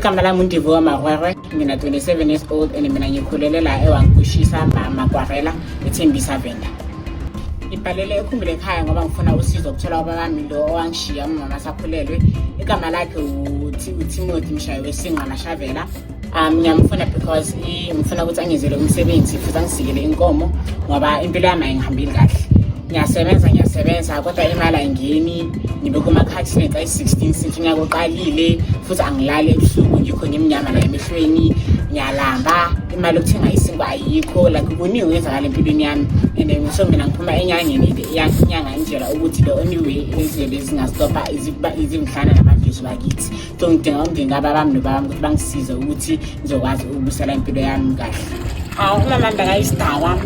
Igama lami uNdivuka Mahwehwe, ngina 27 years old and mina ngikhulele la eWankushisa Makwarela, eThembisa Venda. Ngibhalele ekhumbule ekhaya ngoba ngifuna usizo ukuthola ubabami lo owangishiya umama asakhulelwe. Igama lakhe uTimothy Mshayi weSinqa Mashavela. Ngiyamfuna because ngifuna ukuthi angenzele umsebenzi futhi angisikele inkomo ngoba impilo yami ayingihambeli kahle. Ngiyasebenza ngiyasebenza kodwa imali ayingeni, ngibe kuma-continent ayi-16 since unyaka uqalile futhi angilali ebusuku ngikho ngimnyama la emehlweni, ngiyalamba, imali yokuthenga isinkwa ayikho, like kuningi okwenzakala empilweni yami. And so mina ngiphuma enyangeni, inyanga indlela ukuthi the only way izinto ezingastopa izimhlana namadlozi bakithi. So ngidinga umndeni kababami nobabami ukuthi bangisize ukuthi ngizokwazi ukubusela impilo yami kahle. Umama bekayisidakwa,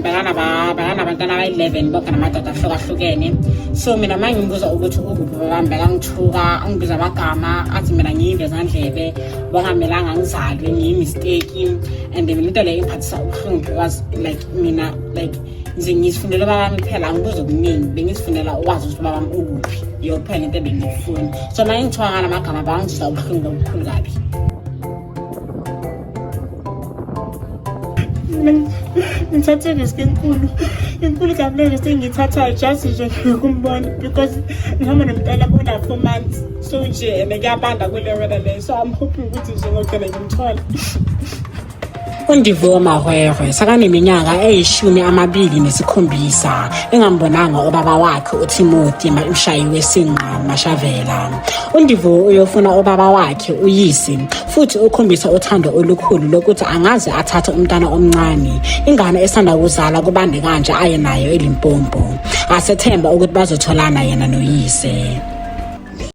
bekanabantwana abayi-11 bonke namadoda ahlukahlukene. So mina uma ngimbuza ukuthi ukuphi babami, bekangithuka, angibiza amagama, athi mina ngiyimvezandlebe, bongamelanga ngizalwe, ngiyi-mistake. And mina into leyo ingiphathisa ubuhlungu because like mina like nje ngizifundela ubabami kuphela, angibuze okuningi, bengizifunela ukwazi ukuthi ubabami ukuphi, iyo kuphela into ebengiyifuna. So uma ngithiwa ngala magama bangizwisa ubuhlungu obukhulu kabi. Ngithathe risk enkulu, inkulu kabi le risk engiyithathayo just nje ngokumbona because ngihamba nomntwana ona-4 months, so nje and kuyabanda kule weather leyo, so I'm hoping ukuthi nje ngogcina ngimthola. UNdivuka Mahwehwe sekaneminyaka eyi-27 engambonanga ubaba wakhe uTimothy Mshayi weSinqa Mashavela. UNdivuka uyofuna ubaba wakhe uyise futhi ukhombisa uthando olukhulu lokuthi angaze athathe umntwana omncane, ingane esanda kuzalwa kubande kanje, aye nayo eLimpopo. Asethemba ukuthi bazotholana yena noyise.